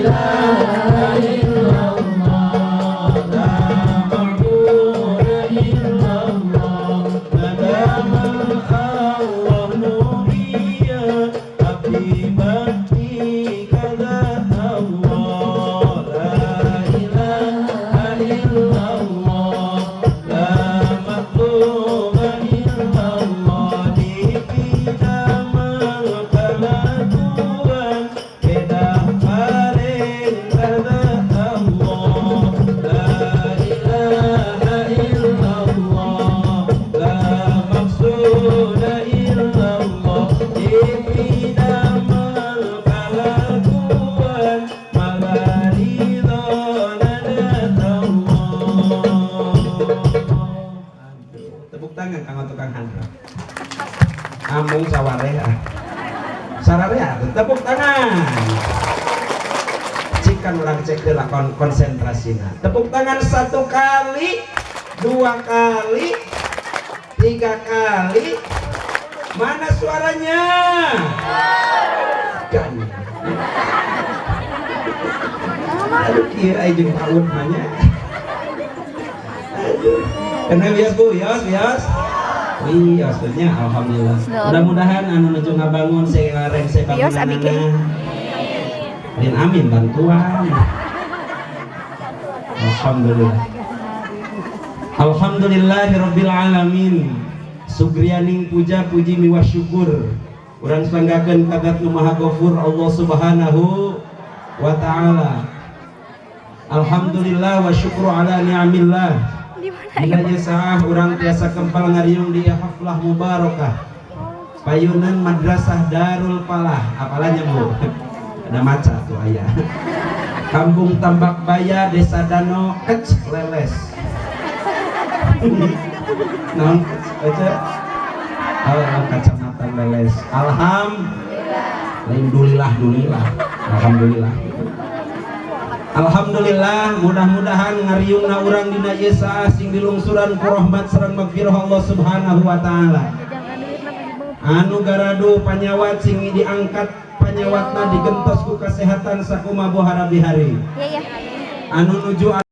Ilaha illallah, la ma'bud illallah. Nadamel Allah nu ieu, abdi bakti ka Allah. La ilaha illallah, la matluba illallah. Dipidamel kalakuan, pedah parentah Allah. La ilaha illallah, la maqsuda illallah. Dipidamel kalakuan, magaridona Allah. Aduh, tepuk tangan kanggo tukang hadrah. Amung sawarea. Sararea tepuk tangan. Cikan urang cek heula konsentrasina. Tepuk tangan satu kali, dua kali, tiga kali. Mana suaranya? Kan. Aduh, kieu ai jeung PAUD mah nya. Aduh. Karena bias, Bu, bias, bias. Wios nya, alhamdulillah. Mudah-mudahan anu nuju ngabangun sing rengse Wios, abi ge. Bangunanana. Lain amin bantuan. Alhamdulillah. Alhamdulillahirabbil alamin. Sugrianing puja puji miwah syukur. Urang sanggakeun ka Zat Nu Maha Ghafur, Allah Subhanahu wa Ta'ala. Alhamdulillah wa syukru ala ni'amillah. Di mana? Dina ieu saah urang tiasa kempal ngariung di haflah mubarakah. Payunan Madrasah Darul Falah, apalanya, Bu? Ada maca tuh aya. Kampung Tambak Baya, Desa Dano, Kec Leles. Naon kec baca? Oh, kacamatan Leles. Alhamdulillah. Lain dulilah dulilah. Alhamdulillah. Alhamdulillah, mudah-mudahan ngariungna urang dina ieu saah sing dilungsuran ku rahmat sareng magfirah Allah Subhanahu wa Taala. Anu garadu panyawat sing diangkat panyawatna, digentos ku kesehatan sakumaha harabi hari. Iya ya. Anu nuju